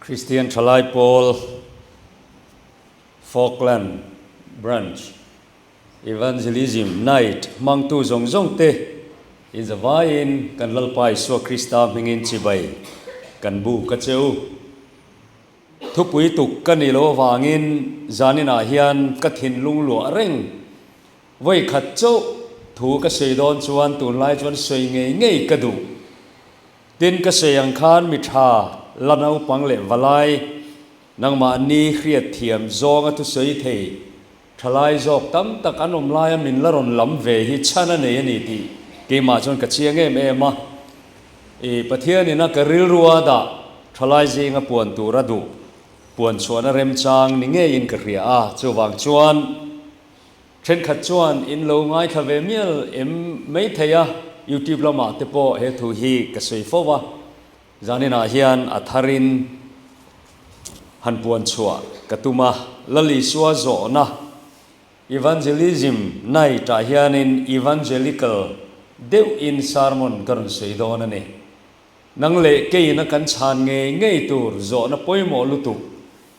Kristian Thalai Pawl Falkland Branch Evangelism Night hmangtu zawng zawng te inzavaiin kan Lalpa Isua Krista hmingin chibai kan buk a che u. Thupui tuk ka nih loh avangin zaninah hian ka thinlung luah reng Vawi khat chauh thu ka sawi dawn chuan tunlai chuan sawi ngei ngei ka duh. Tin, ka sawi ang khan mi tha, la naupang leh valai, nangmahni hriat thiam zawnga thusawi thei thalai zawk tam tak an awm laia min la rawn lam ve hi chhan a nei a ni tih keimah chuan ka chiang em em a. I Pathianina ka rilrua dah thalai zinga puan tur a duh puan chhuahna remchang ni ngeiin ka hria a, chuvang chuan, Thenkhat chuan in lo ngaithla ve mial em mai thei a, YouTube lamah te pawh he thu hi ka sawi fo va, zaninah hian a tharin han puan chhuah ka tum a, Lal Isua zawhna Evangelism Night-ah hianin Evangelical deuhin sermon ka rawn sawi dawn a ni. Nang leh keiin a kan chhan ngei ngei tur zawhna pawimawh lutuk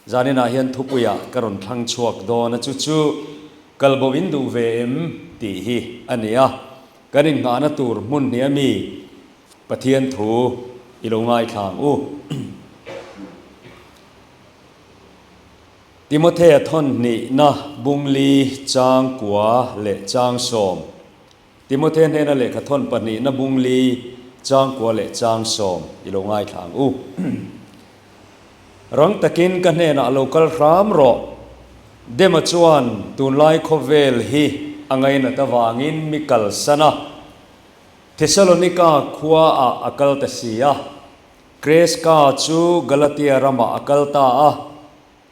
Zaninah hian thupuiah ka rawn thlang chhuak dawn a, chu chu kal bo in duh ve em tih hi a ni a, kan innghahna tur hmun hnih a mi Pathian thu i lo ngaithla ang u. Timothea thawn hnihna bungli chang kua leh chang sawm. Timothea hnena lehkha thawn pahnihna bungli chang kua leh chang sawm i lo ngaithla ang u. Rang takin ka hnenah lo kal hram rawh. Dema chuan tunlai khawvel hi a ngainat avangin mi kalsan a, Thesalonika khuaah a kal ta si a. Kreska chu Galatia ramah a kal ta a,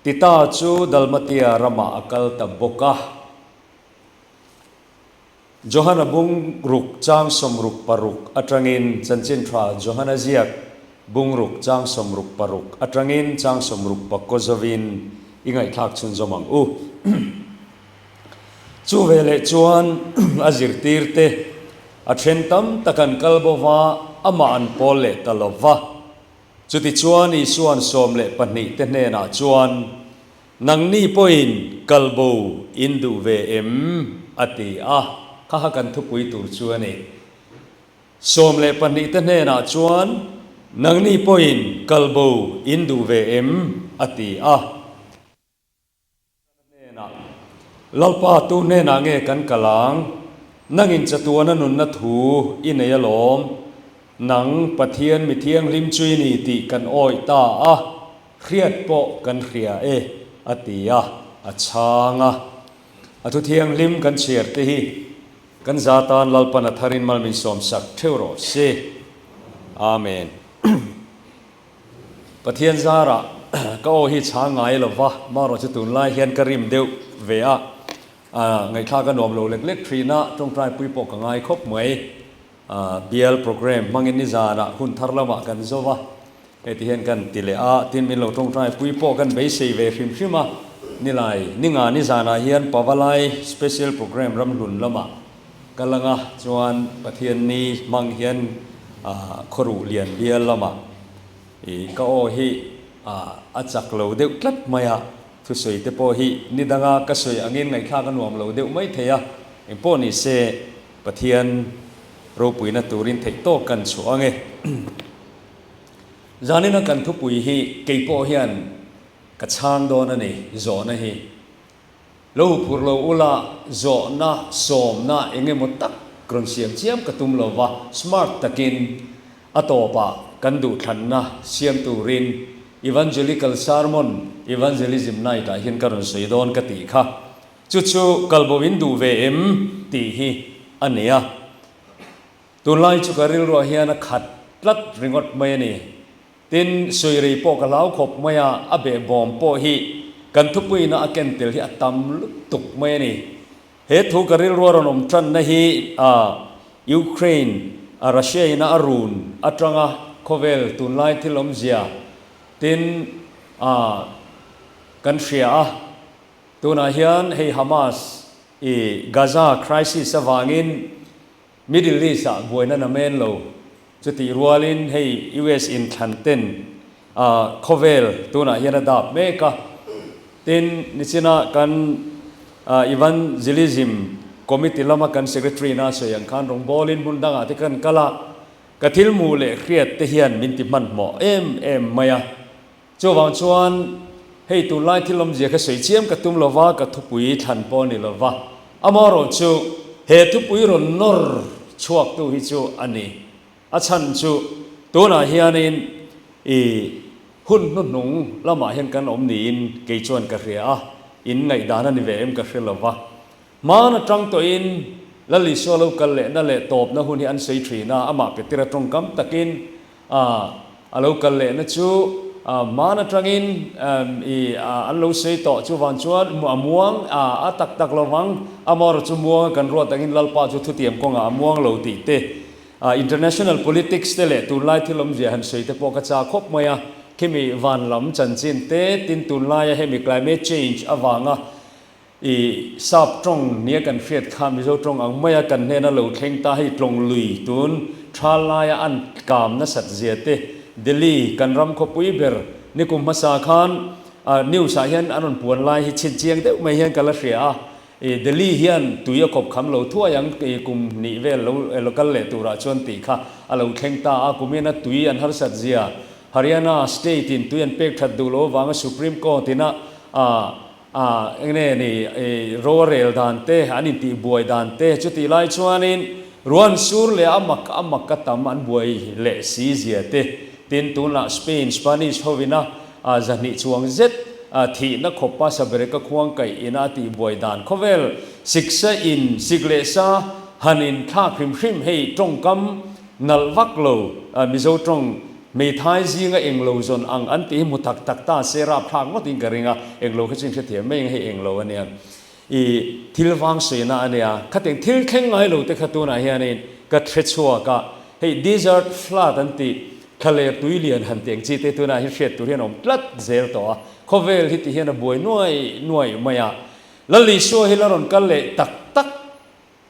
Tita chu Dalmatia ramah a kal ta bawk a. Johana bung ruk chang 66 atangin Chanchin Tha Johana ziak bung ruk chang 66 atangin chang sawmruk pakkaw zovin i ngaihthlak chhunzawm ang u. Chu veleh chuan a zirtirte a then tam tak an kal bo va, amah an pawl leh ta lo va. Chutichuan Isua'n 12 te hnenah chuan, Nangni pawhin kal bo in duh ve em? a ti a, kha kha kan thupui tur chu a ni. 12 te hnenah chuan, Nangni pawhin kal bo in duh ve em? a ti a. Hnenah, Lalpa, tu hnenah nge kan kal ang? Nangin chatuana nunna thu i nei alawm. Nang, Pathian mi thianghlim chu i ni tih kan awih ta a. Hriat pawh kan hria e, a ti a, a chhang a. A thu thianghlim kan chhiar te hi kan za tan Lalpan a tharin mal min sawmsak theuh rawh se. Amen. Pathian zarah ka aw hi chhang ngai lo va, marawh chu tunlai hian ka rim deuh ve a, ngaihthlak a nuam lo lek lek thin a, tawngtai pui pawh ka ngai khawp mai. Bial programme hmangin nizanah hun thar lamah kan zo va, hei ti hian kan ti leh a, tin min lo tawngtai pui pawh kan beisei ve hrim hrim a, nilai ninga nizanah hian Pavalai special programme ramhlun lamah ka lang a, chuan Pathianni hmang hian khawruh lian bial lamah ih ka aw hi a chak lo deuh tlat mai a, thusawi te pawh hi ni danga ka sawi angin ngaihthlak a nuam lo deuh mai thei a, engpawh ni se. Pathian ropuina turin theih tawk kan chhuah ang e. Zanina kan thupui hi kei pawh hian ka chhang dawn a ni, zawhna hi. Lo huphurh lo ula, zawhna, sawmna eng emaw tak rawn siam chiam ka tum lo va, smart takin a tawpah kan duhthlanna siam turin Evangelical Sermon, Evangelism Night-ah hian ka rawn sawi dawn ka tih kha. Chu chu kal bo in duh ve em tih hi a ni a. Tunlai chu ka rilruah hian a khat tlat ringawt mai a ni. Tin, suirei pawh ka hlau khawp mai a, a behbawm pawh hi kan thupuina a ken tel hi a tam lutuk mai a ni. He thu ka rilrua rawn awm tanna hi Ukraine a Russia ina a run atanga khawvel tunlai thil awmzia tin kan hria a. Tunah hian hei Hamas i Gaza crisis avangin Middle East ah buaina na men lo. Chutih rualin hei US inthlan ten Khawvel tunah hian a dap mek a. Tin, nichina kan Evangelism Committee lama kan Secretary na sawi ang khan rawngbawlin hmun dangah te kan kal a, ka thil hmuh leh hriat te hian min ti hmanhmawh em em mai a. Chuvang chuan hei tunlai thil awmzia kha sawi chiam ka tum lova, ka thupui thlan pawh a ni lova. Amaherawh chu he thupui rawn nawr chhuaktu hi chu a ni. A chhan chu tunah hianin i hun hnuhnung lamah hian kan awm niin kei chuan ka hria a, in ngaihdan a ni ve em ka hre lova. Hmaan atang tawhin Lal Isua lo kal lehna leh tawpna hun hi an sawi thin a, amah Petera tawngkam takin a a lo kal lehna chu hmaan atangin i an lo sawi tawh chuvang chuan a muang a tak tak lovang, amaherawhchu chu muanga kan ruat angin Lalpa chu thutiam kawngah a muang lo tih te International politics te leh tunlai thil awmzia han sawi te pawh ka chak khawp mai a, khimi van lam chanchin te tin tunlaia hemi climate change avanga i sap tawng nia kan hriat kha Mizo tawng ang maia kan hnena lo thleng ta hei tlawng lui tun tha laia an kam nasat zia te Delhi kan ram khawpui ber nikum hmasa khan news ah hian an rawn puan lai hi chhinchiang deuh mai hian ka la hria a. I Delhi hian tui a kawp kham lo thuai ang i kum hnih vel lo lo kal leh turah chuan tih kha a lo thleng ta a, kumin a tui an harsat zia Haryana state in tui an pek that duh lo avanga Supreme Court in a a a enge ni i ro a rel dan te an intih buai dan te chutih lai chuanin ruan sur leh a mak a mak a tam an buai leh si zia te tin tunah Spain Spanish hovin a A zahnih chuang zet a thihna khawpa Sabereka khuang kaih ina a tihbuai dan khawvel siksa in sik leh sa han in thlak hrim hrim hei tawngkam nalh vak lo Mizo tawng hmeithai zinga englo zawn ang an tih hi hmu tak tak ta se rapthlak ngawt in ka ring a, englo kha chu in hrethiam mai ang hei englo ania i thil vang suina ania khatiang thil thleng ngai lo te kha tunah hianin ka hre chhuak a hei desert flood an tih Thlaler tui lian han teng chi te tunah hian hriat tur hian awm tlat zel tawh a, khawvel hi ti hian a buai nuai nuai mai a. Lal Isua hi la rawn kal leh tak tak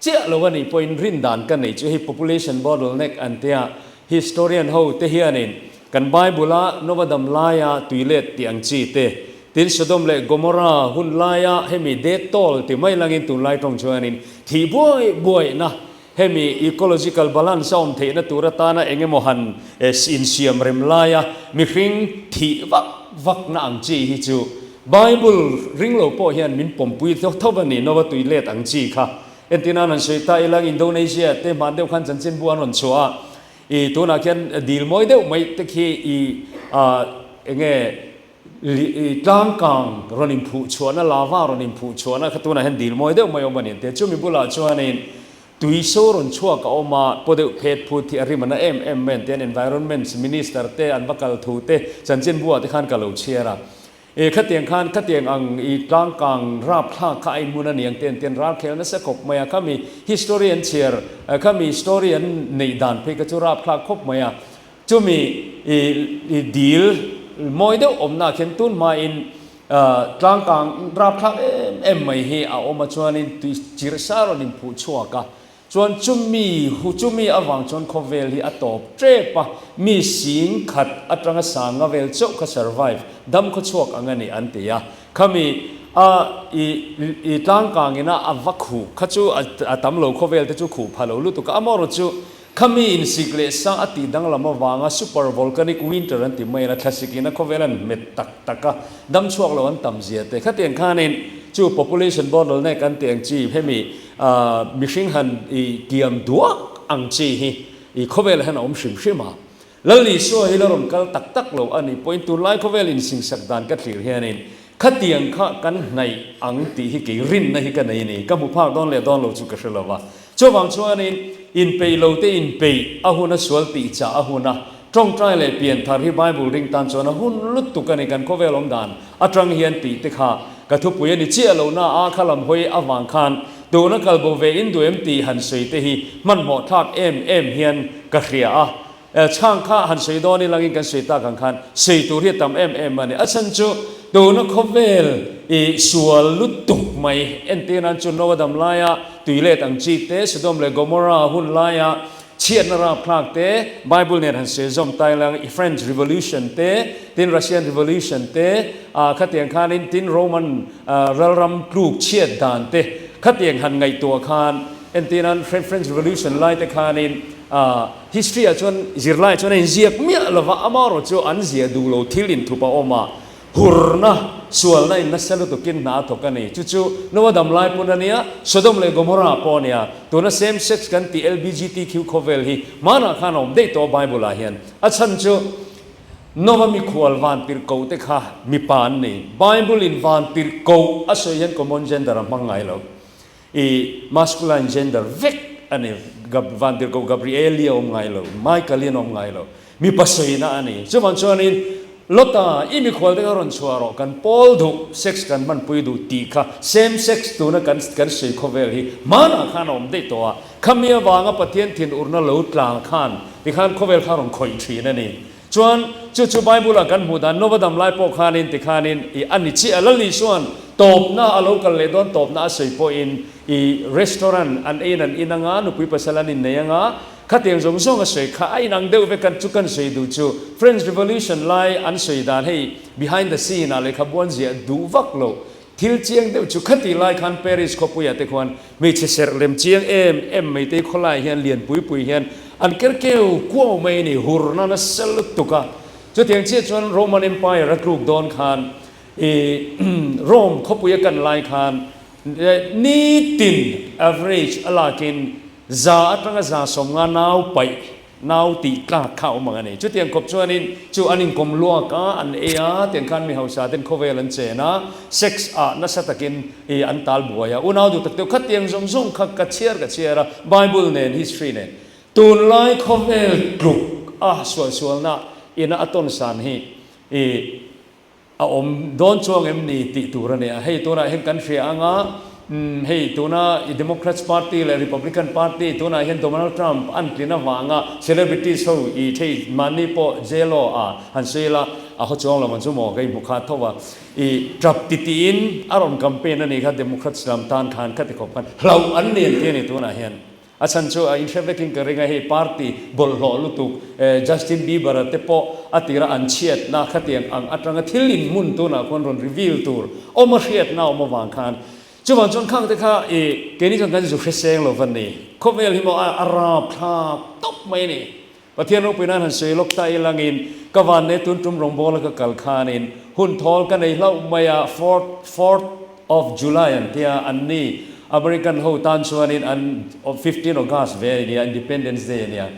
chiah lo a nih pawhin rin dan ka nei chu hei population bottleneck an tia historian ho te hianin kan Bible a Nova dam laia tui let tih ang chi te, tin Sodom leh Gomorrah hun laia hemi death toll ti mai langin tunlai tawng chuanin thih buai buaina Hemi ecological balance a awm theihna tur atana eng emaw han insiam rem laia mihring thih vak vakna ang chi hi chu Bible ring lo pawh hian min pawmpui tho tho a ni, Nova tui let ang chi kha. Entirnan han sawi ta ila Indonesia te hman deuh khan chanchinbu an rawn chhuah a, i tunah khian dil mawi deuh mai te khi i eng nge Tlang kang rawn inphuh chhuahna, lava rawn inphuh chhuahna kha tunah hian dil mawi deuh mai awm a ni ang te. Chumi bulah chuanin tui so rawn chhuak a awm a, paw deuh phet phut hi a rim a na em em mai ang te. An Environment Minister te an va kal thu te chanchinbu ah te khan ka lo chhiar a. E khatiang khan khatiang ang i tlang kang rapthlak kha a inhmun a ni ang te an ti an ralkhel nasa khawp mai a. Khami history an chhiar, khami story an neih dan phei kha chu rapthlak khawp mai a. Chumi i dil mawi deuh awmna khian tun hmain tlangkang rapthlak em em mai hi a awm a, chuanin tui chirh sa rawn inphuh chhuak a, chuan chumi hu chumi avang chuan khawvel hi a tawp tep a, mi sing khat atanga sanga vel chauh kha survive, dam khaw chhuak ang a ni an ti a, khami a i i tlangkangina a va khuh kha chu a tam lo khawvel te chu khuh pha lo lutuk a, amaherawhchu chu Khami insik leh sa a tih danglam avanga super volcanic winter an ti mai a, thlasik in a khawvel an hmet tak tak a, dam chhuak lo an tam zia te. Khatiang khanin chu population bottleneck an tih ang chi hemi mihring han i kiam duak ang chi hi i khawvelah hian a awm hrim hrim a. Lal Isua hi la rawn kal tak tak lo a nih pawhin tunlai khawvel insingsak dan ka thlir hianin Khatiang kha kan hnaih ang tih hi kei rinna hi ka nei a ni. Ka hmu phak dawn leh dawn lo chu ka hre lo va. Chuvang chuanin inpeih lo te inpeih a hun a sual tih chah a hun a, tawngtai leh pianthar hi Bible ring tan chuan a hun lutuk a ni. Kan khawvel awm dan atang hian tih te kha ka thupui a ni chiah lo na a, kha lam hawi avang khan tuna kal bo ve in duh em tih han sawi te hi hmanhmawh thlak em em hian ka hria a. Chhang kha han sawi dawn ilangin kan sawi tak ang khan sawi tur hi a tam em em a ni. A chhan chu tuna khawvel i sual lutuk mai entir nan chu Noah dam laia tui let ang chi te, Sodom leh Gomorrah hun laia Chhiatna rapthlak te, Bible nen han sawi zawm ta ila, i French Revolution te, tin Russian Revolution te, ah khatiang khanin tin Roman ralram tluk chhiat dan te khatiang han ngaihtuah khan entirnan French Revolution lai te khanin ah history ah chuan zirlai chuan a inziak miah lova amaherawh chu an ziah duh lo thil inthup a awm a. Hurna, sualna in nasa lutukin hna a thawk a ni. Chu chu Noa dam lai pawn a nia, Sodom leh Gomorrah pawh a nia. Tuna same sex kan tih LBGTQ khawvel hi hmanah khan a awm daih tawh Bible ah hian. A chhan chu Noa mikhual van tirh koh te kha mipa an ni. Bible in van tirh koh a sawi hian common gender a hmang ngai lo. I masculine gender vek a ni. Van tirh koh Gabriel hi a awm ngai lo, Michael hi an awm ngai lo. Mipa sawina a ni. Chuvang chuanin, Lota, i mikhual te kha rawn chhuah rawh, kan pawl duh, sex kan hmanpui duh tih kha same sex tuna kan kan sawi khawvel hi hmanah khan a awm daih tawh a. Khami avanga Pathian thinurna lo tlang khan tikhan khawvel kha rawn khawih thin a ni. Chuan, chu chu Bible-ah kan hmuh dan Nova dam lai pawh khanin tikhanin i a ni chiah a, Lal Isua'n tawpna a lo kal leh dawn tawpna a sawi pawhin i restaurant an eiin an in anga, nupui pasal an innei anga, Khatiang zawng zawng a sawi kha a inang deuh vek a, chu kan sawi duh chu French Revolution lai an sawi dan hei behind the scene ah lehkhabu an ziah duh vak lo. Thil chiang deuh chu khatih lai khan Paris khawpuiah te khuan hmeichhe serh lem chiang em em mai te khawlai hian lian pui pui hian an ker keu kuau mai a ni, hurna nasa lutuk a. Chutiang chiah chuan Roman Empire a tluk dawn khan i Rome khawpui a kan lai khan nitin average a lakin Za atanga 150 nau paih, nau tih tlak kha a awm ang a ni. Chutiang khawp chuanin chu an inkawm luak a, an ei a, tiang khan mi hausa ten khawvel an chen a, sex ah nasa takin i an tal buai a. Unau duh tak deuh khatiang zawng zawng kha ka chhiar ka chhiar a, Bible nen, history nen. Tunlai khawvel tluk a sualsualna ina a tawn san hi i A awm dawn chuang em ni tih tur a nia. Hei tunah hian kan hria ang a, umm hei tuna i Democrats Party leh Republican Party tunah hian Donald Trump an tlin avanga celebrities ho i thei mahni pawh J-Lo a han sawi la a haw chuang lo ang chu maw ka inhmu kha tho a. I tap ti tiin a rawn campaign a nih kha Democrats lam tan khan khati khawp khan hlauh an ni an ti a ni tunah hian. A chhan chu a inhre vekin ka ring a, hei party bawlhhlawh lutuk Justin Bieber-a te pawh a tira an chhiatna khatiang ang atanga thil inhmun tunah khuan rawn reveal tur awm a hriatna awm avang khan chuvang chuan khang te kha i keini chuan kan zu hre seng lo va ni. Khawvel hi maw a rapthlak tawp mai a ni. Pathian ropui nan han sawi lawk ta ilangin ka vanne tun tum rawngbawla ka kal khanin hun thawl ka nei hlauh mai a, fourth fourth of July an tia an ni American ho tan chuanin an 15 August ve a nia Independence Day a nia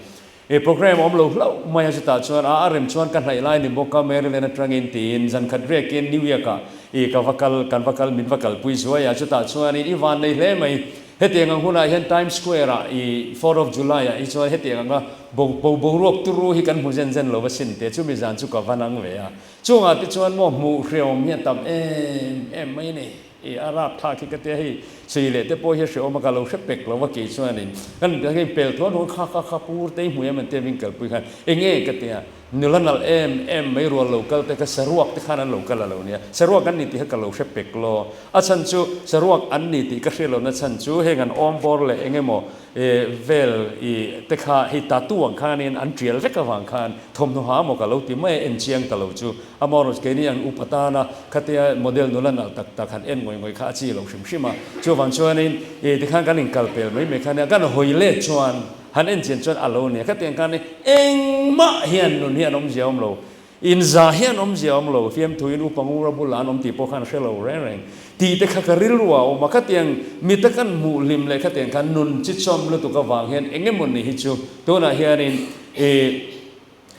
e program awm lo hlauh mai a chutah chuan a a rem chuan ka hnaih lai ni bawk a Maryland atangin tiin zan khat riakin New York ah i ka va kal kan va kal min va kalpui zuai a chutah chuanin i vannei hle mai Hetiang ang hunah hian Times Square ah i Fourth of July ah hi chuan hetiang anga bo bo boruak turu hi kan hmu zen zen lo va sin teh chumi zan chu ka va nang ve a. Chungah te chuan maw hmuh hreawm hi a tam em em mai a ni. I a rapthlak hi ka tia hei sawi leh te pawh hi a hreawm a ka lo hre pek lo va kei chuanin kan hei pel thuan huan kha kha kha pur te hi hmu em an tia min kalpui khan enge ka tia Nula nalh em em mai rual lo kal te kha saruak te khan an lo kal a lo nia. Saruak an ni tih kha ka lo hre pek lo. A chhan chu saruak an ni tih ka hriat lohna chhan chu heng an awm bawr leh eng emaw vel i te kha hei tattoo ang khanin an tial vek avang khan thawmhnaw ha maw ka lo ti mai a en chiang ta lo chu. Amaherawhchu keini ang upa tana khatia model nula nalh tak tak han en ngawih ngawih kha a chi lo hrim hrim a. Chuvang chuanin i tikhan kan inkal pel mai mai kha nia kan hawi let chuan Han en chian chuan a lo nia. Khatiang khan hi engmah hian nun hi an awmzia awm lo. Inza hi an awmzia awm lo. Fiamthuin upa ngura bulah an awm tih pawh khan hre lo reng reng. Tih te kha ka rilru a awm a. Khatiang mita kan hmuh hlim leh khatiang khan nun chi chawm lutuk avang hian eng emaw ni hi chu tunah hianin i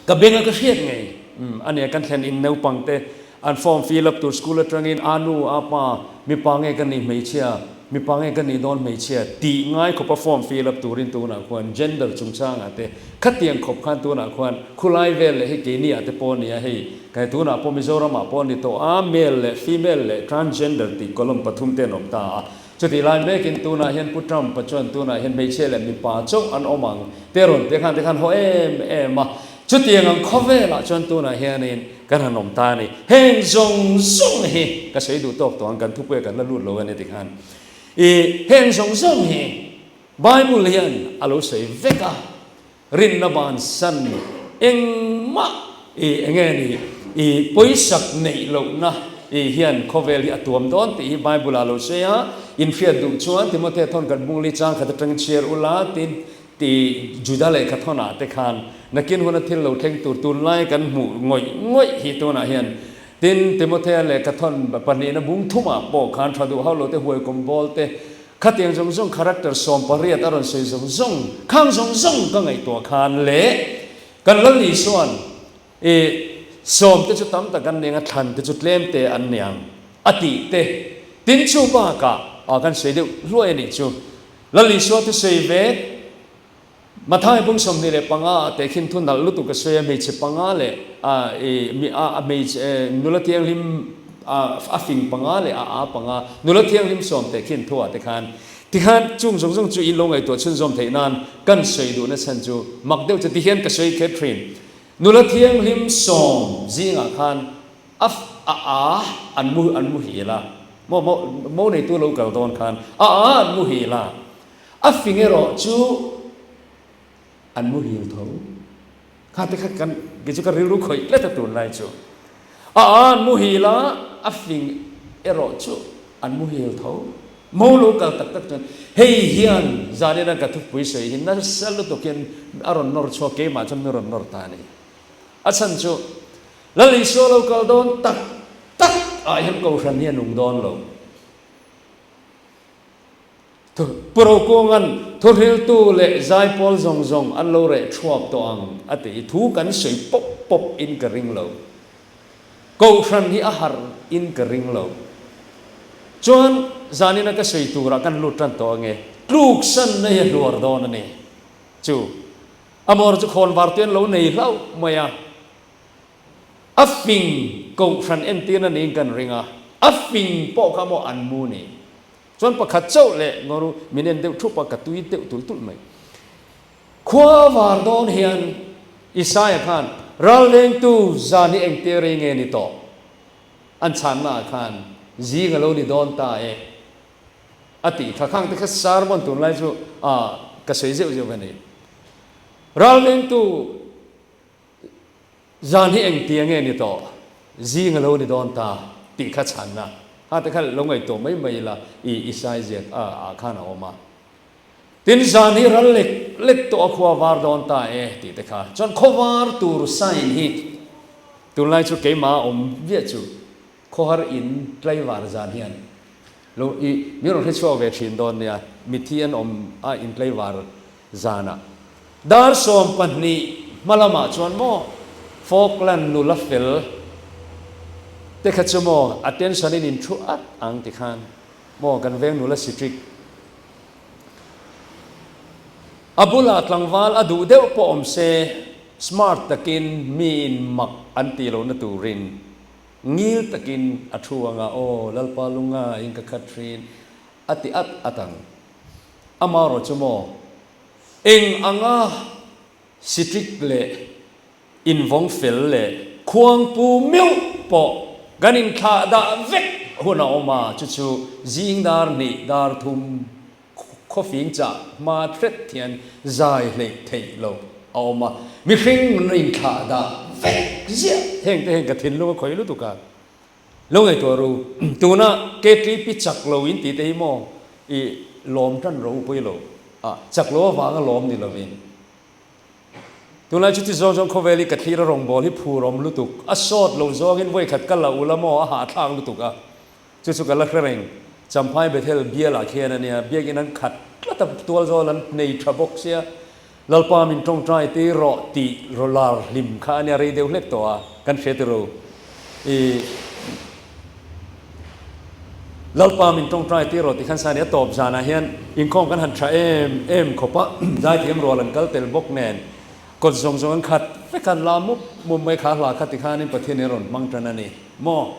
Ka benga ka hriat ngei a nia kan thlen in naupang te an form fill up tur school atangin a nu a pa mipa nge ka nih hmeichhia mipa nge ka nih dawn hmeichhia tih ngai khawpa form fill up turin tunah khuan gender chungchangah te khatiang khawp khan tunah khuan khulai vel leh hei keini ah te pawh nia hei kai tunah pawh Mizoram ah pawh ni tawh a male leh female leh transgender tih column pathum te an awm ta a Chutih lai mekin tunah hian Pu Trump-a chuan tunah hian hmeichhia leh mipa chauh an awm ang te rawn ti khan tikhan haw em em a. Chutiang ang khawvelah chuan tunah hianin kan han awm ta a ni. Heng zawng zawng hi ka sawi duh tawk tawh ang kan thupuia kan la lut lo a ni tikhan. I heng zawng zawng hi Bible hian a lo sawi vek a. Rinna bansan engmah i enge ni i pawisak neih lohna i hian khawvel hi a tuam dawn tih hi Bible ah lo sawi a, in hriat duh chuan Timothea thawn kan bung li chang khat atangin chhiar ula tin ti Juda lehkha thawn ah te khan nakin huna thil lo thleng tur tunlai kan hmuh ngawih ngawih hi tunah hian tin Timothea lehkha thawn pahnihna bung thumah pawh khan tha duh hauh lo te huai kum bawl te Khatiang zawng zawng character 18 a rawn sawi zawng zawng, khang zawng zawng ka ngaihtuah khan leh kan Lal Isua'n i sawm te chu tam tak an ning a, thlan te chu tlem te an ni ang a tih te, tin chu bakah ah kan sawi deuh hluai a nih chu. Lal Isua thusawi ve Mathai bung 25 ah teh khin thu nalh lutuk a sawi a, hmeichhe panga leh a i mi a a hmeichhe nula thianghlim a a fing panga leh a a panga nula thianghlim sawm teh khin thu ah te khan tikhan chung zawng zawng chu in lo ngaihtuah chhunzawm theih nan kan sawi duhna chhan chu mak deuh chu tihian ka sawi kher thin. Nula thianghlim sawm zingah khan a a a an mu an muhil a, maw maw mo neitu lo kal dawn khan a a an muhil a. A fing erawh chu an muhil tho. Kha te kha kan kei chu ka rilru khawih tlat a tunlai chu. A a an muhil a, a fing erawh chu an muhil tho. Mo lo kal tak tak chuan hei hian zanina ka thupui sawi hi nasa lutukin a rawn nawr chhuak keimah chuan mi rawn nawr ta a ni. A chhan chu Lal Isua lo kal dawn tak tak ah hian Kohhran hi a nung dawn lo. Pu Rokunga'n thuhriltu leh zaipawl zawng zawng an lo reh thuap tawh ang a ti i thu kan sawi pawp pawp in ka ring lo. Kohhran hi a harh in ka ring lo. Chuan zanina ka sawi turah kan lut tan tawh ange. Tluksanna hi a hluar dawn a ni. Chu Amor chu khawnvar te an lo nei hlauh mai a. A fing Kohhran entirna niin kan ring a, a fing pawh kha maw an mu ni. Chuan pakhat chauh leh ngaw min en deuh thup a, ka tui deuh tulh tulh mai. Khua var dawn hian Isaia khan ralvengtu zan hi engtia rei nge ni tawh? An chhanna ah khan zing a lo ni dawn ta e a tih kha. Khang te kha sermon tunlai chu ka sawi zeuh zeuh ve a ni. Ralvengtu Zan hi engtia nge ni tawh? Zing a lo ni dawn ta tih kha chhanna ha te kha lo ngaihtuah mai mai ila i Isai ziak a ah khan a awm a. Tin zan hi ral lek lek tawh a khua var dawn ta e tih te kha. Chuan khawvar tur sign hi tunlai chu keimah a awm viah chu khawhar in tlaivar zan hian lo i min rawn hre chhuak ve thin dawn nia mitthi an awm a in tlaivar Zanah dar 12 hma lamah chuan maw Falkland nula fel te kha chu maw attention in in thu at ang ti khan maw kan veng nula sitrik a bulah tlangval a duh deuh pawh awm se smart takin mi in mak an tih lohna turin ngil takin a thu anga aw Lalpa lunga in ka khat thin a ti at at ang. Amaherawh chu maw, eng anga sitrik leh invawng fel leh khuangpu meuh pawh kan inthlah dah vek hun a awm a, chu chu zing dar hnih dar thum khawfing chah hma thret hian zai hleih theih loh a awm a, mihring an inthlah dah vek ziah. Heng te hian ka thinlung a khawih lutuk a. Lo ngaihtuah ru, tuna KTP chak lo in tih te hi maw i lawm tan ro pui lo a, chak lo avanga lawm ni lovin. Tunlai chuti zawng zawng khawvel hi ka thlir a rawngbâwl hi phur awm lutuk, a sawt lo zawngin vawikhat ka la ula maw a hahthlak lutuk a, chu chu ka la hre reng. Champhai Bethel bialah khian a nia, biakin an khat tlat a, tual zawl an nei tha bawk sia, Lalpa min tawngtai tir rawh tih lar hlim kha a nia rei deuh hlek tawh a, kan hre ti ro. I Lalpa min tawngtai tir rawh tih khan sa a nia tawp zanah hian inkhawm kan han tha em em khawp a, zaithiam rual an kal tel bawk nen kawt zawng zawng an khat vek a, an la mup mup mai kha hla kha tikhanin Pathian in a rawn hmang tan a ni maw?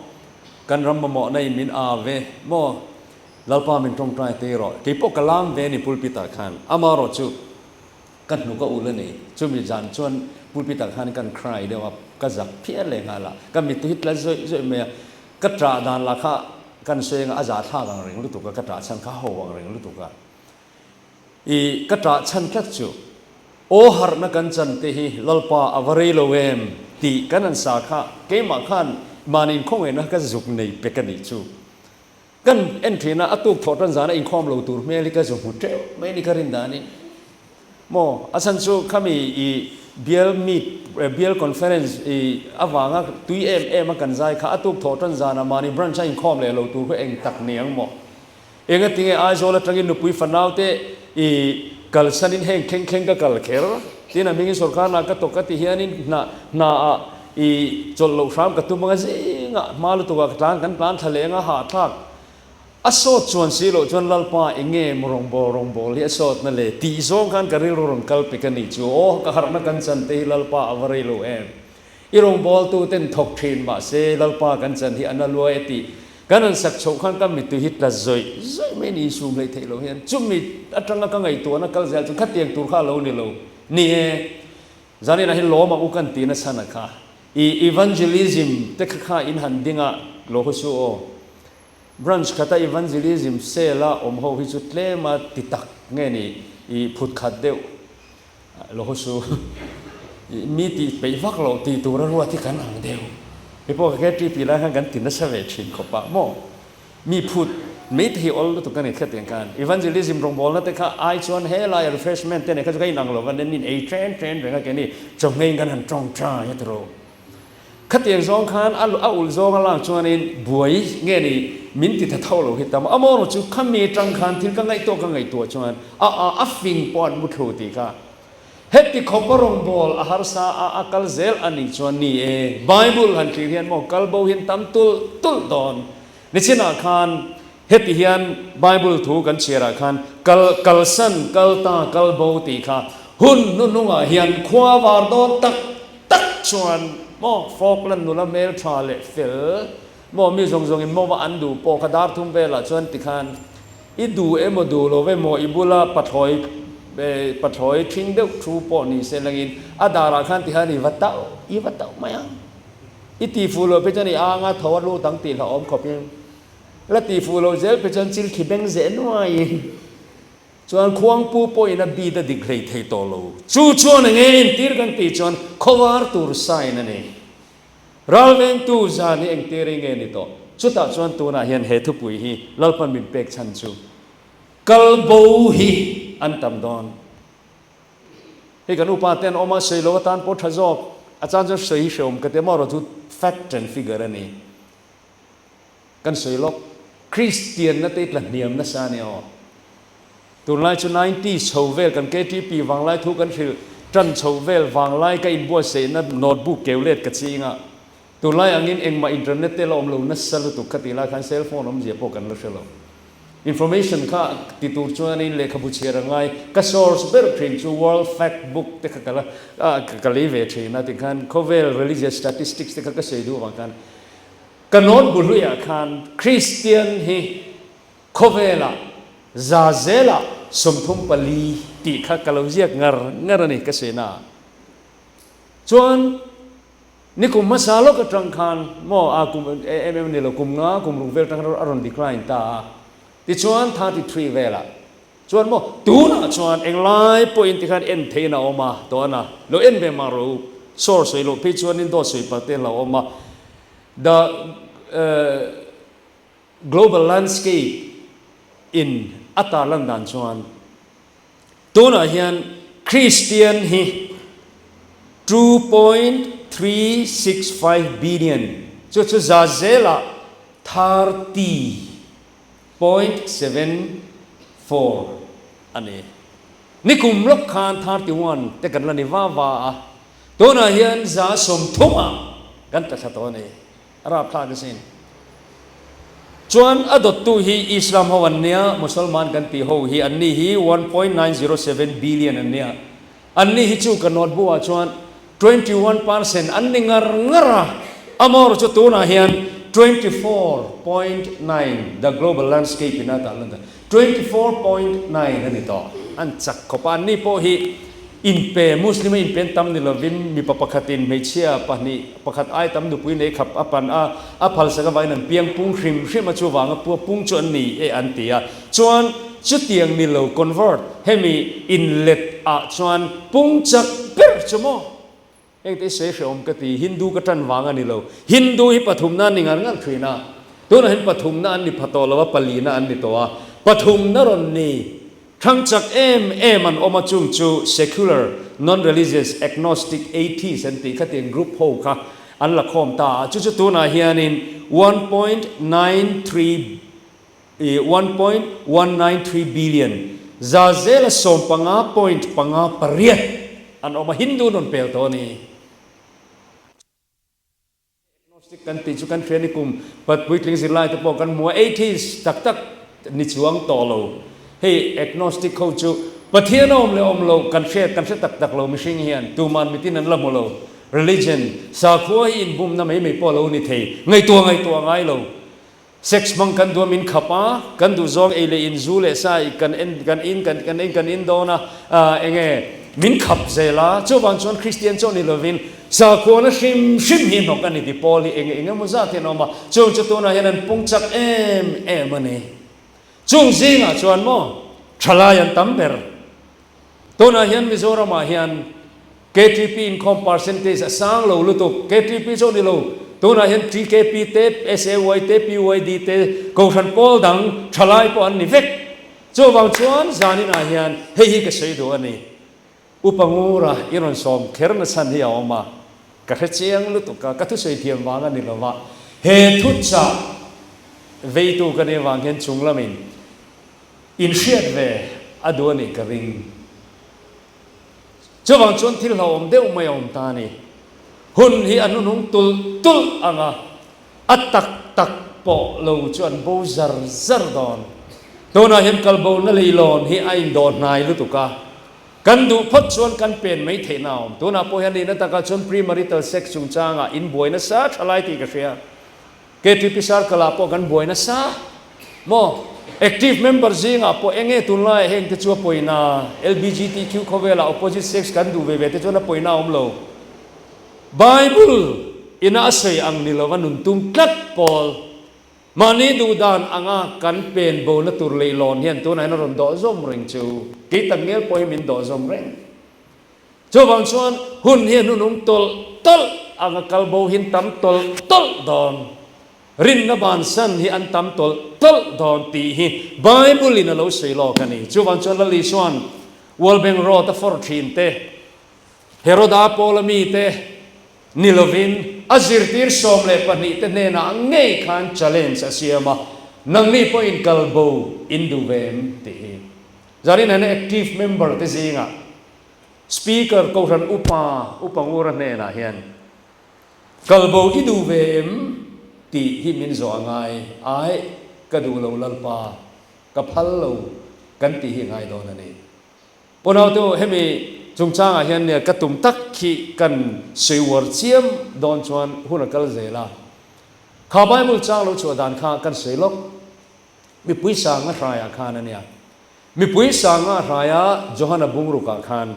Kan ram mamawhna in min au ve maw? Lalpa min tawngtai tei rawh. Kei pawh ka lam ve a ni pulpit ah khan. Amaherawh chu ka hnuk a ul a ni. Chumi zan chuan pulpit ah khan kan cry deuh a, ka zak phian leh nghal a. Ka mittui hi tla zawih zawih mai a. Ka ṭah dan lah kha kan sawi anga a zahthlak ang reng lutuk a, ka ṭah chhan kha ho ang reng lutuk a. I ka ṭah chhan tlat chu. Aw harhna kan chan te hi Lalpa a va rei lo em tih kan han sa kha keimah khan mahni inkhawngaihnna ka zuk nei pek a nih chu. Kan en thin a, a tuk thawh tan zana inkhawm lo tur hmel hi ka zu hmu teuh mai ni ka rin danin. Maw, a chhan chu khami i bial meet, bial conference i avanga tui em em a kan zai kha a tuk thawh tan zana mahni branch a inkhawm leh lo tur kha eng tak ni ang maw? Engatinge Aizawl atangin nupui fanau te i kalsanin heng thleng thleng ka kal kher? Tin a hmingin sawrkarna ka tawk ka ti hianin hna hna ah i chawlh loh hram ka tum anga zingah hma lutukah ka tlan kan tlan thla leh anga hahthlak a sawt chuan si loh chuan Lalpa enge maw rawngbâwl rawngbâwl hi a sawtna le tih zawng khan ka rilru rawn kal pek a nih chu aw ka harhna kan chan te hi Lalpa a va rei lo em. I rawngbawltu ten thawk thin mahse Lalpa kan chan hi a na luai a tih kan han sak chhoh khan ka mittui hi tla zawih zawih mai ni insum hleih theih loh hian chumi atanga ka ngaihtuahna kal zel chu khatiang tur kha a lo ni lo. Ni e, zaninah hi lawm ang u kan tih nasa na kha i evangelism te kha kha in han ding a lo haw su aw. Branch khata evangelism cell a awm ho hi chu tlem a ti tak nge ni i phut khat deuh. Lo haw su. Mi tih peih vak loh tih tur a ruat hi kan ang deuh. Hei pawh ka KTP lai khan kan ti nasa ve thin khawp a maw. Mi phut mai te hi awl lutuk a ni khatiang khan. Evangelism rawngbawlna te kha ai chuan helai refreshment te nei kha chu ka inang lo va nen in ei chen chen reng a ke ni chawhmei in kan han tawngtai a tiro. Khatiang zawng khan a a ulh zawng a lak chuanin buai nge ni min ti tha tho lo hi tam a. Amaw chu khami atang khan thil ka ngaihtuah ka ngaihtuah chuan a a a fing pawh an mu thlu tih kha heti khawp a rawngbâwl a harsa a a kal zel a nih chuan ni e Bible han thlir hian maw kal bo hian tam tulh tulh dawn. Nichinah khan heti hian Bible thu kan chhiarah khan kal kalsan kal ta kal bo tih kha hun hnuhnungah hian khua var dawn tak tak chuan maw Falkland nula hmel tha leh fel maw mi zawng zawngin maw an duh pawh kha dar thum velah chuan tikhan i duh emaw duh lo emaw i bula pathlawi pathlawi thing deuh thu pawh ni se langin a darah khan tikhan i va tauh i va tauh mai ang i ti fuh loh phei chuan i anga tho a lut ang tih hlauhawm khawpin la ti fuh loh zel phei chuan chil khi beng zeh nuaiin Chuan khuangpu pawhin a bit a dik hlei thei tawh lo. Chu chuan eng nge entir kan tih chuan khawvar tur sign a ni. Ralvengtu zan hi engtir i nge ni tawh? Chutah chuan tunah hian he thupui hi Lalpan min pek chhan chu kal bo hi an tam dawn. Hei kan upa te an awm a, sawi lo atan pawh tha zawk. A chan chuan sawi hi hreawm ka ti a, amaherawhchu fact and figure a ni. Kan sawi lawk, Kristianna te tla hniam nasa a ni aw. Tunlai chu nineties chho vel kan KTP vanglai thu kan hrilh tan chho vel vanglai ka inbuatsaihna notebook keu let ka ching a. Tunlai angin engmah internet te la awm lo nasa lutuk kha tih lai khan cell phone awmzia pawh kan la hre lo. Information kha ti tur chuanin lehkhabu chhiar a ngai. Ka source ber thin chu World Fact Book te kha ka la ka lei ve thin a tikhan khawvel religious statistics te kha ka sawi duh avang khan Ka note bu hluiah khan Kristian hi khawvelah za zelah 34 tih kha ka lo ziak ngar ngar a ni ka sawi na. Chuan nikum hmasa lawk atang khan maw a kum em em ni lo kum nga kum ruk vel atang khan a rawn decline ta a. Tichuan 33 velah chuan maw tunah chuan englai pawhin tikhan en theihin a awm a tawh a, lo en ve mah rawh u. Source sawi loh phei chuanin dawt sawi palh te a lo awm a. The Global Landscape in a tarlan dan chuan tunah hian Kristian hi 2.365 billion chu chu za zelah 30.74 a ni. Nikum lawk khan 31 te kan la ni va va a. Tunah hian 30% ah kan tla thla tawh a ni. A rapthlak asin. Chuan a dawttu hi Islam ho an nia, Musalman kan tih ho hi anni hi 1.907 billion an nia. Anni hi chu ka notebook ah chuan 21% an ni ngar ngar a. Amaherawhchu chu tunah hian 24.9 the global landscape in a tah lan dan 24.9 a ni tawh. An chak khawp a, anni pawh hi Inpe, Muslim a inpen tam ni lovin mipa pakhatin hmeichhia pahnih, pakhat ai tam nupui nei khap a pan a, a phalsak avangin an piang pung hrim hrim a, chuvanga pua pung chu an ni e an ti a. Chuan. chutiang ni lo convert hemi inlet ah chuan pung chak ber chu maw? Engte i sawi hrehawm ka ti, Hindu ka tan vang a ni lo. Hindu hi pathumna an ni ngar ngar thin a, tunah hian pathumna an ni pha tawh lo a, palina an ni tawh a. Pathumna rawn ni thang chak em em an awm a, chung chu secular, non-religious, agnostic, atheist an tih khatiang group ho kha an la khawm ta a, chu chu tunah hianin 1.93 1.193 billion, za zela 15.58 an awm a, Hindu nun pel tawh a ni. Agnostic kan tih chu kan hria ni kum pat puitling zirlai te pawh kan hmu a, atheist tak tak ni chuang tawh lo. Hei agnostic ho chu Pathian a awm leh awm loh kan hriat kan hre tak tak lo mihring hian tuman mitin an la hmu lo. Religion, sakhua hi inbumna mai mai pawh a lo ni thei, ngaihtuah ngaihtuah ngai lo. Sex hmang kan duam in khap a, kan duh zawng ei leh in zu leh sa i kan en kan in kan kan en kan in dawn a, ah enge min khap zel a, chuvang chuan Kristian chaw ni lovin sakhuana hrim hrim hi hnawk a ni ti pawl hi enge eng emaw zat hian a awm a, chung chu tunah hian an pung chak em em a ni. Chung zingah chuan maw thalai an tam ber. Tunah hian Mizoramah hian ktp inkhawm percentage a sang lo lutuk. Ktp chu a ni lo. Tunah hian TKP te, SAY te, PYD te, Kohhran pawl dang thalai pawh an ni vek. Chuvang chuan zaninah hian hei hi ka sawi duh a ni. Upa Ngura i rawn sawm kher na chhan hi a awm a, ka hre chiang lutuk a, ka thusawi thiam vang a ni lo va. He thuchah veitu ka nih avang hian chung lamin Inhriat ve a duh a nih ka ring. Chuvang chuan thil hlauhawm deuh mai a awm ta a ni. Hun hi a hnuhnung tulh tulh ang a, a tak tak pawh lo chu an bo zar zar dawn. Tunah hian kalbona leilawn hi a indawh hnai lutuk a, kan duh phawt chuan kan pen mai theihna a awm. Tunah pawh hian nihna takah chuan premarital sex chungchangah inbuai nasa tha lai tih ka hria. KTP Circle ah pawh kan buai nasa maw? Active member zingah pawh enge tunlaiah heng te chu a pawina, LBGTQ khawvelah opposite sex kan duh ve ve te chuan a pawina a awm lo. Bible ina a sawi ang ni lova nun tum tlat pawl mahni duh dan anga kan pen bona tur leihlawn hian tunah hian a rawn dawh zawm reng chu kei tak ngel pawh hi min dawh zawm reng. Chuvang chuan hun hi a hnunung tawlh tawlh ang a kal bo hin tam tawlh tawlh dawn. Rinna bansan hi an tam tawlh tawlh dawn tih hi Bible in a lo sawi lawk a ni. Chuvang chuan Lal Isua'n World Bank Road a fawr thin te, Heroda Paula mite ni lovin a zirtir 12 te hnenah ngei khan challenge a siam a, Nangni pawhin kal bo in duh ve em? tih hi. Zanin hian active member te zingah Speaker Kohhran Upa Upa Ngura hnenah hian kalbo i duh ve em tih hi min zawh a ngai, ai ka duh lo Lalpa, ka phal lo kan tih hi ngai dawn a ni. Punaute u, hemi chungchangah hian nia ka tum tak khi kan sawi uar chiam dawn chuan hun a kal zel a, kha Bible chang lo chhuah dan kha kan sawi lawk. Mipui sanga hraiah khan a nia. Mipui sanga hraia Johana bungrukah khan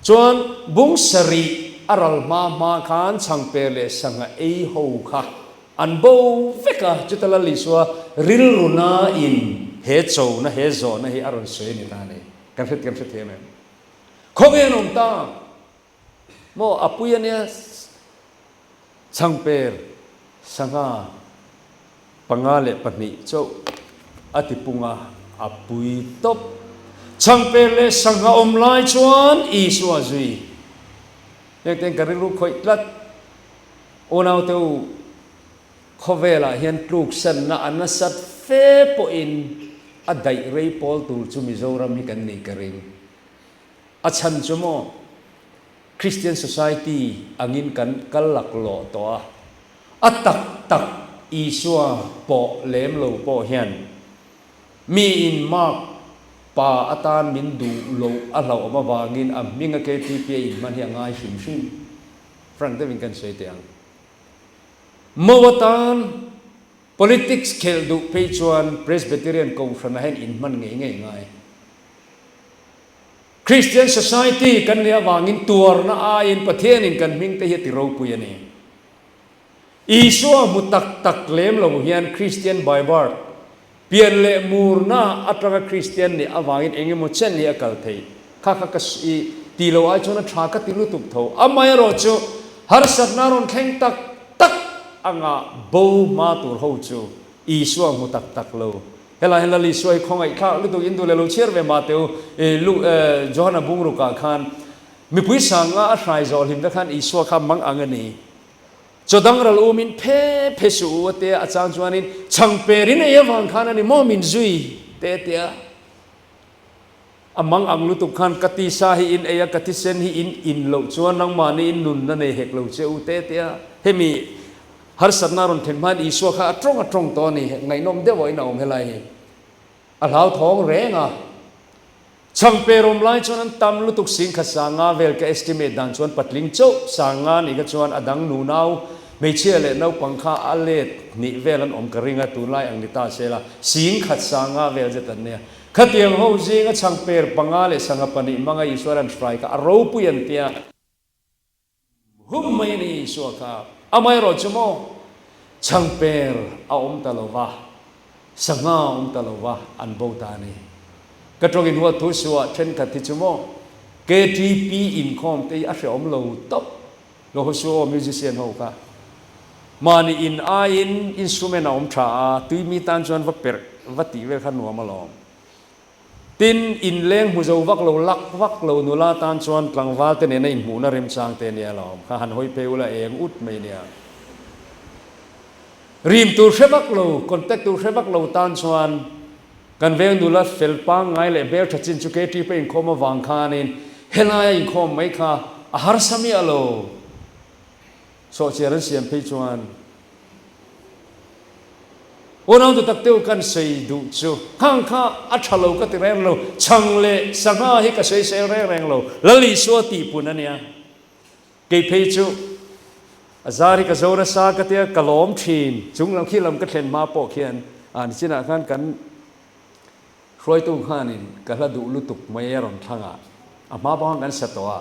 chuan bung sarih a ral hma hma khan chhangper leh sangha ei ho kha an bo vek a, chuta Lal Isua rilrunain he chona, he zawhna hi a rawn sawi a ni ta a ni. Kan hre kan hre thiam em? Khawnge an awm ta? Maw a pui a nia chhangper sangha 5 leh 2 chauh a ti pung a, a pui tawp. Chhangper leh sangha awm lai chuan Isua zui. Heng ten ka rilru khawih tlat. Unaute u, khawvelah hian tluksanna a nasat fe pawhin a daih rei pawl tur chu Mizoram hi kan nih ka ring. A chhan chu maw, Christian Society angin kan kal laklawh tawh a, a tak tak Isua pawh lem lo pawh hian miin mark pa atan min duh loh a hlauhawm avangin a hminga KTP a inhman hi a ngai hrim hrim. Frank deuhin kan sawi teh ang. Mo atan politics khelh duh phei chuan Presbyterian Kohhranah hian inhman ngei ngei ngai. Christian Society kan nih avangin tuarna aiin Pathianin kan hming te hi a ti ropui a ni. Isua hmu tak tak lem lo hian Christian by birth, Pian leh murna atanga Kristian nih avangin eng emaw chen hi a kal thei. Kha kha ka i ti lo ai chuan a tha ka ti lutuk tho. Amaherawhchu harsatna rawn thleng tak tak anga bo hma tur ho chu Isua hmu tak tak lo. Helai hian Lal Isua hi khawngaihthlak lutuk in duh leh lo chhiar ve mah teh u. I Johana bungrukah khan mipui sanga a hrai zawh hlim te khan Isua kha mang ang a ni. Chaw dang ral um in phe phe suh u a tia, a chang chuanin chhang per in ei avang khan a ni maw min zui te a tia. A mang ang lutuk khan ka tisa hi in ei a, ka thisen hi in in loh chuan nangmahni in nunna nei hek lo che u te a tia. Hemi harsatna rawn thlen hmain Isua kha a tawng a tawng tawh a ni, ngaihnawm deuh ah in a awm helai hi. A hlauthawng reng a. Chhangper awm lai chuan an tam lutuk singkhat sanga vel ka estimate dan chuan patling chauh sanga nih kha chuan a dang nunau hmeichhia leh naupang kha a let hnih vel an awm ka ring a tunlai ang ni ta se la singkhat sanga vel zet an nia. Khatiang ho zinga chhangper panga leh sangha pahnih hmanga Isua ran hrai kha a ropui an tia. Hum mai a ni Isua kha. Amaherawh chu maw, chhangper a awm ta lo va, sangha a awm ta lo va, an bo ta a ni. Ka tawngin huat thu suah thenkhat hi chu maw, KTP inkhawm te hi a hrehawm lo tawp. Lo haw suh aw musician ho kha. Mahni in aiin instrument a awm tha a, tui mi tan chuan va perh va tih vel kha nuam alawm. Tin, inleng hmu zo vak lo, lak vak lo nula tan chuan tlangval te nena inhmuhna remchang te nia lo awm kha han hawi phei ula eng ut mai nia. Rim tur hre vak lo, contact tur hre vak lo tan chuan kan veng nula fel pangngai leh hmeltha chin chu KTP inkhawm avang khanin helaia inkhawm mai kha a harsa miah lo. Sawhchiar an siam phei chuan Unau tu tak teu kan sawi duh chu khang kha a tha lo ka ti reng lo, chhang leh sangha hi ka sawi sel reng reng lo, Lal Isua tih pun a nia. Kei phei chu a zar hi ka zo nasa ka tia ka lawm thin, chung lam khi lam ka thlen hma pawh khian a nichinah khan kan hruaitu khanin ka hla duh lutuk mai a rawn thlang a, a hma pawh khan kan sa tawh a.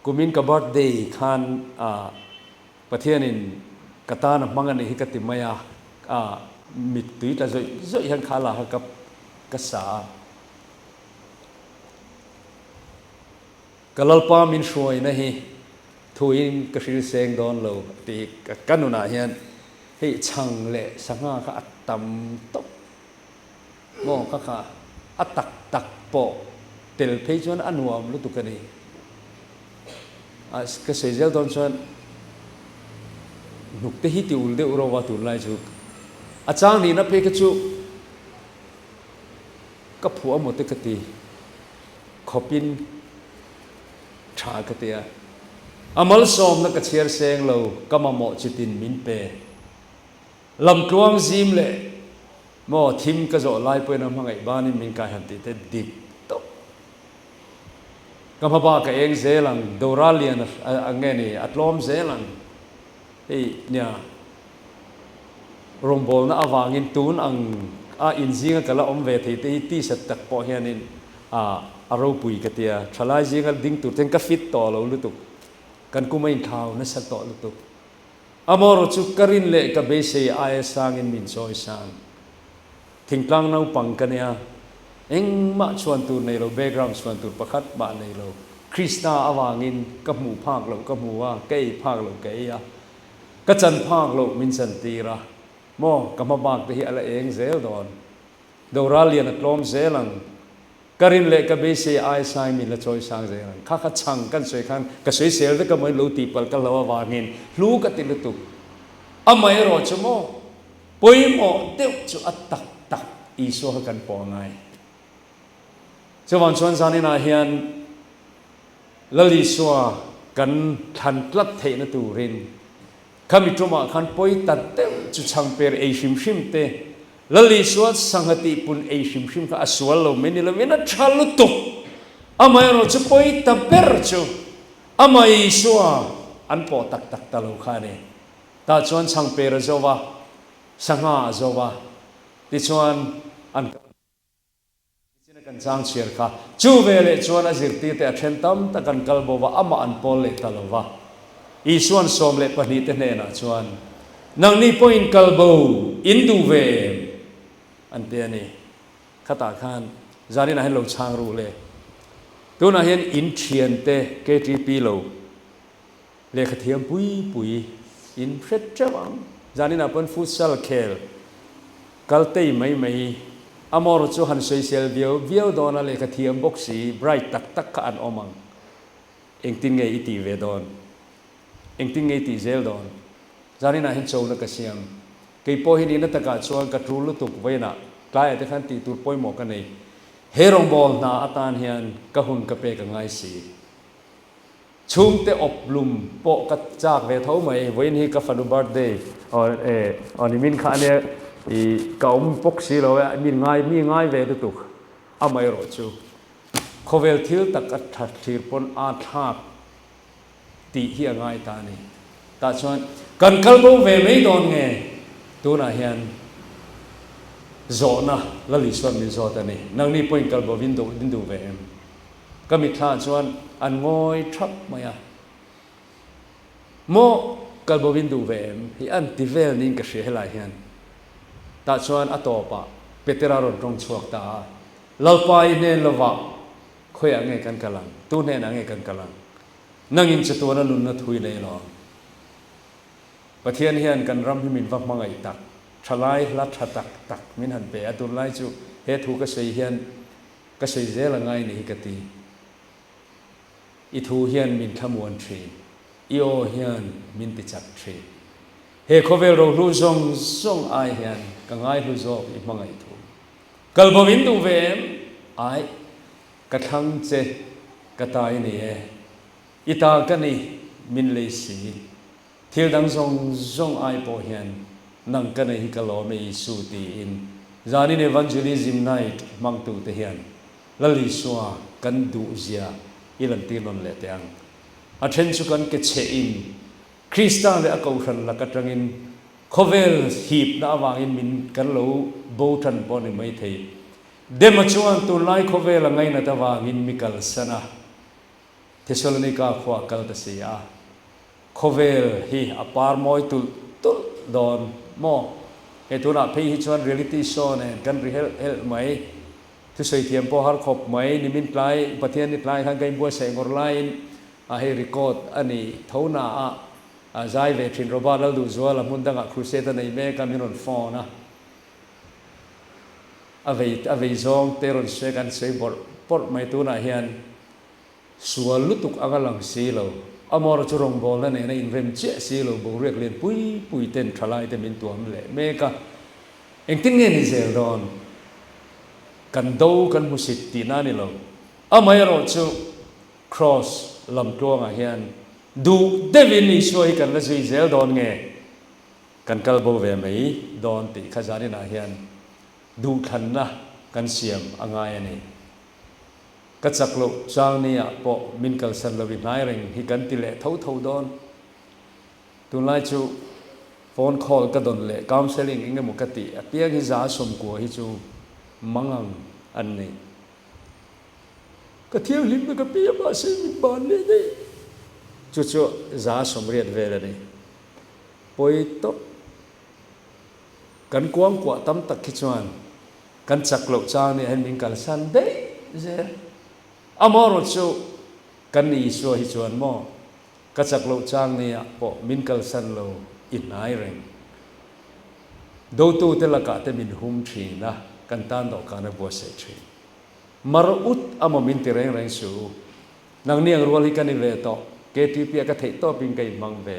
Kumin ka birthday khan Pathianin ka tan a hmang a nih hi ka ti mai a, mittui tla zawih zawih hian kha la kha ka ka sa a. Ka Lalpa min hruaina hi thuin ka hril seng dawn lo tih hi ka nunah hian hei chhang leh sangha kha a tam tawp. Maw ka kha a tak tak pawh tel phei chuan a nuam lutuk a ni. A ka sawi zel dawn chuan hnuk te hi ti ul deuh ro a tunlai chu a chang nihna phei kha chu ka phuah amaw te ka ti khawpin tha ka ti a. A malsawmna ka chhiar seng lo ka mamawh chitin min pe. Lamtluang zim leh maw thim ka zawh lai pawhin a hmangaih banin min kai han tih te dik tawp. Ka hmaba ka eng zel ang, doral lian a nge ni, a tlawm zel ang. Hei nia rawngbawlna avangin tun ang a inzinga ka la awm ve thei te hi tisa tak pawh hianin a a ropui ka tia. Thalai zinga ding tur ten ka fit tawh lo lutuk, kan kum a inthlau nasa tawh lutuk. Amaherawh chu ka rin leh ka beisei aia sangin min chawi sang. Thingtlang naupang ka nia, engmah chhuan tur nei lo, background chhuan tur pakhat mah nei lo. Krista avangin ka hmuh phak loh ka hmu a, ka ei phak loh ka ei a, ka chan phak loh min chan tir a, maw ka hma bak te hi a la eng zel dawn. Doral lian a tlawm zel ang. Ka rin leh ka beisei ai sai min la chawi sang zel ang. Kha kha chhang kan sawi khan ka sawi sel vek a maw in lo tih palh ka hlo avangin hlu ka ti lutuk. Amaherawh chu maw pawimawh deuh chu a tak tak Isua kha kan pawh a ngai. Chuvang chuan zaninah hian Lal Isua kan thlan tlat theihna turin Khami tumah khan pawi ta deuh chu chhangper ei hrim hrim te, Lal Isua sangha tih pun ei hrim hrim kha a sual lo mai ni lovin a tha lutuk. Amaherawh chu pawi ta ber chu amah Isua an pawh tak tak ta lo kha a ni. Tah chuan chhangper a zo va, sangha a zo va, tichuan an kal. Nichin a kan chang chhiar kha. Chu veleh chuan a zirtirte a then tam tak an kal bo va, amah an pawl leh ta lo va. Isua'n 12 te hnenah chuan, Nangni pawhin kal bo in duh ve em? An ti a ni. Khatah khan zaninah hian lo chhang ru le. Tunah hian in thiante KTP lo lehkha thiam pui pui in hre teuh ang. Zaninah pawn futsal khel kal tei mai mai Amor chu han sawisel viau viau dawn a lehkha thiam bawk si bright tak tak kha an awm ang. Engtin nge i tih ve dawn? Engtin nge i tih zel dawn? Zaninah hian chona ka siam. Kei pawh hi nihna takah chuan ka tul lutuk vawiinah tlaiah te khan tih tur pawimawh ka nei. He rawngbâwl hna atan hian ka hun ka pek a ngai si. Chhungte awp lum pawh ka châk ve tho mai. Vawiin hi ka fanu birthday aw e aw nimin kha ania i ka awm bawk si lo e, mi ngai mi ngai ve lutuk amaherawhchu khawvel thil tak a tha thlir pawn aa thlak tih hi a ngai ta a ni. Tah chuan kan kal bo ve mai dawn nge? Tunah hian zawhna Lal Isua'n min zawt a ni. Nangni pawhin kal bo in duh in duh ve em? Ka mitthla chuan an ngawi thap mai a. Maw kal bo in duh ve em? Hi an ti vel niin ka hria helai hian. Tah chuan a tawpah Petera rawn tawng chhuak ta a, Lalpa i hnen lovah Khawiah nge kan kal ang? Tu hnenah nge kan kal ang? Nangin chatuana nunna thui nei lo ang. Pathian hian kan ram hi min va hmangaih tak, thalai hla tha tak tak min han pe a, tunlai chu he thu ka sawi hian ka sawi zel a ngai ni hi ka ti. I thu hian min thlamuan thin, i aw hian min ti chak thin. He khawvel rohlu zawng zawng ai hian ka ngaihlu zawk i hmangaih thu. Kal bo in duh ve em? Aih, ka thlang che, ka ta i ni e. I ta ka ni, min lei si. Thil dang zawng zawng ai pawh hian nang ka nei hi ka lawm e Isu tiin zanin Evangelism Night hmangtute hian Lal Isua kan duh zia i lantir nawn leh teh ang. A then chu kan ke cheh in Krista leh a kohhran lak atangin Khawvel hipna avangin min kan lo bo tan pawh a ni maithei. Dema chuan tunlai khawvel a ngainat avangin mi kalsan a, Thesalonika khua a kal ta si a. Khawvel hi a par mawi tulh tulh dawn maw? Hei tunah phei hi chuan reality show nen kan ri helh helh mai. Thusawi thiam pawh har khawp mai. Nimin tlai, Pathianni tlai khan ka inbuatsaih ngawr laiin a hei record a ni tho na a. A zai ve thin Robert Lalduhzuala hmun dangah crusade a nei mek a, min rawn phone a. A vei a vei zawng te rawn sawi kan sawi bawrh bawrh mai tunah hian sual lutuk anga lang si lo. Amawra chu rawngbawlna nena inrem chiah si lo boruak lian pui pui ten thalai te min tuam leh mek a. Engtin nge ni zel dawn? Kan do kan hmusit tihna a ni lo. Amaherawhchu Kraws lamtluangah hian duh deuhin Isua hi kan la zui zel dawn nge kan kal bo ve mai dawn tih kha zaninah hian duhthlanna kan siam a ngai a ni. Ka chak loh chang niah pawh min kalsan lo i hnai reng hi kan ti leh tho tho dawn. Tunlai chu phone call ka dawn leh counselling eng emaw ka tih apiang hi 190 hi chu mangang an nei. Ka thianghlimna ka pe a mahse min ban leh daih. Chu chu 80 vel a ni. Pawi tawp. Kan kuangkuah tam tak khi chuan kan chak loh chang nia hian min kalsan daih zel. Amaherawh chu kan Isua hi chuan maw ka chak loh chang nia pawh min kalsan lo i hnai reng. Dotute lakah te min hum thin a, kan tan dawhkan a buatsaih thin. Mar ut amaw min ti reng reng suh u. Nangni ang rual hi ka ni ve tawh, KTP a ka theih tawpin ka inhmang ve.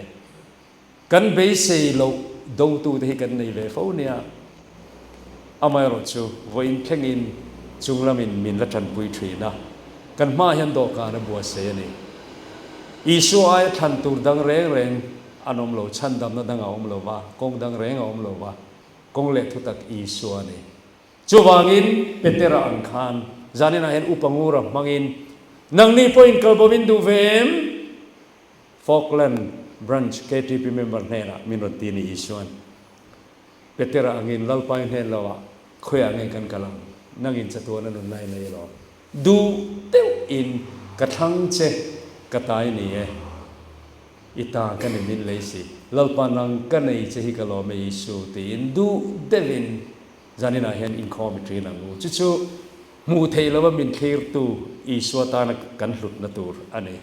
Kan beisei loh dotute hi kan nei ve fo nia. Amaherawhchu vawiin thlengin chunglamin min la tanpui thin a, kan hmaah hian dawhkan a buatsaih a ni. Isua aia thlan tur dang reng reng an awm lo, chhandamna dang a awm lo va, kawng dang reng a awm lo va, kawng leh thutak Isua a ni. Chuvangin Petera ang khan zaninah hian upa ngura hmangin, Nangni pawhin kalbawm in duh ve em? Falkland Branch KTP member hnenah min rawn ti ni Isuan. Petera angin Lalpa i hnen loah khawiah nge kan kal ang? Nangin chatuana nunna i nei alawm. Duh deuhin ka thlang che ka ta i ni e. I ta ka ni min lei si. Lalpa nang ka nei che hi ka lawm e Isu tiin duh deuhin. Zaninah hian inkhawm i ṭin ang u. Chu chu hmuh theih lova min thlirtu Isua tana kan hlutna tur a ni.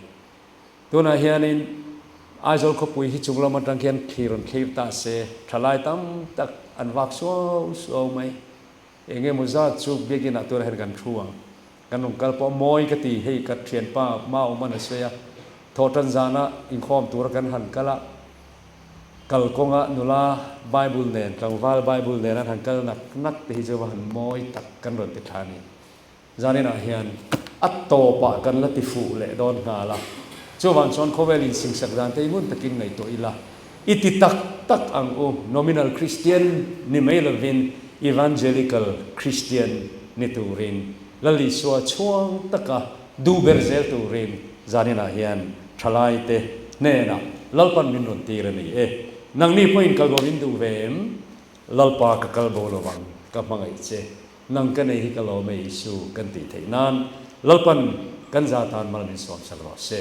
Tunah hianin Aizawl khawpui hi chung lam aṭang hian thlir rawn thlir ta se, ṭhalai tam tak an vak suau suau mai. Eng emaw zat chu biakinah tunah hian kan thu ang. Kan rawn kal pawh mawi ka ti, hei ka ṭhianpa Maawman a sawi a, thawhṭan zana inkhawm tura kan han kal a, Kal kawnga nula Bible nen, tlangval Bible nen an han kal nak nak te hi chu va han mawi tak kan rawn ti thla a ni. Zaninah hian a tawpah kan la ti fuh leh dawn nghal a, chuvang chuan khawvel insingsak dan te hi ngun takin ngaihtuah ila, i ti tak tak ang u, nominal Christian ni mai lovin Evangelical Christian ni turin Lal Isua chhuang taka duh ber zel turin zaninah hian thalai te hnenah Lalpan min rawn tir a ni e. Nangni pawhin kalbo in duh ve em? Lalpa ka kalbo lo vang, ka hmangaih che. Nang ka nei hi ka lawm e Isu kan tih theih nan Lalpan kan za tan mal min sawm sak rawh se.